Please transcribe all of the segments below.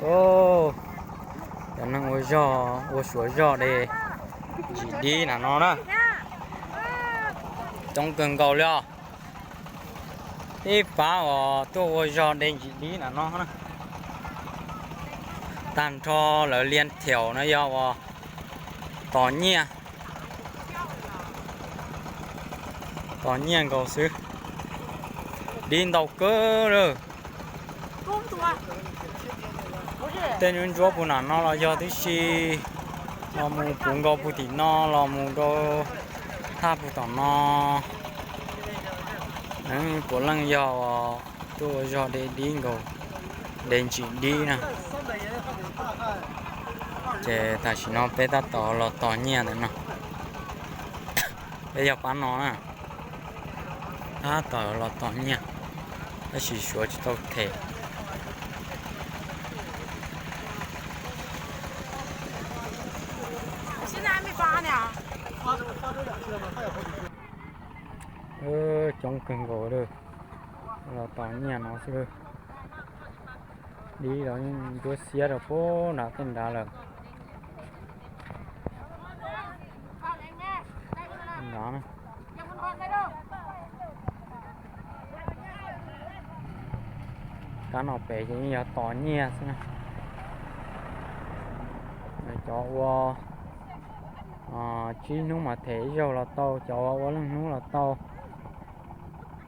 Cov neeg ua zog, ua suav zog de ntsim dib na no na, coob kawg nkaus li os. Ib pab uas tuaj ua zog de ntsim dib na no na. Tag nrho lawv lia thiaum no yog uas tos nyiaj, tos nyiaj nkaus xwb. Dib ntau kawg lawm. Tej ntsuab ntsuab puag nram no los yog tib si, los mus puv nkaus puag tim no los mus rau thaj puag tom no. Puav leej yog tuaj ua zog de dib nkaus, de ntsim dib na. Ces tam sim no peb tab tom los tos nyiaj ntawm no. Peb yog pab no na, tab tom los tos nyiaj, tab sis suav tsis tau them. Coob kawg nkaus li, los tos nyiaj no xwb. Dib los yeej ntsuab xiab rau puag nram tej nrad lawm. Nrad na, kab no pem ces yeej yog tos nyiaj xwb na. Cov ua tsib hnub mas them ib zaug los tau, cov ua ua leej hnub los tau.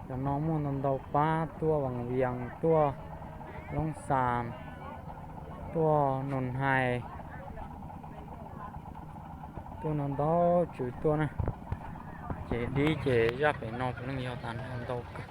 Cov no muaj ntau ntau pab tuaj Vaj Vias, tuaj Loob Xas, tuaj Nus Hais, tuaj no ntau tswv tuaj na. Ces dib ces zaj pem no puav leej yog tas no ntau kawg.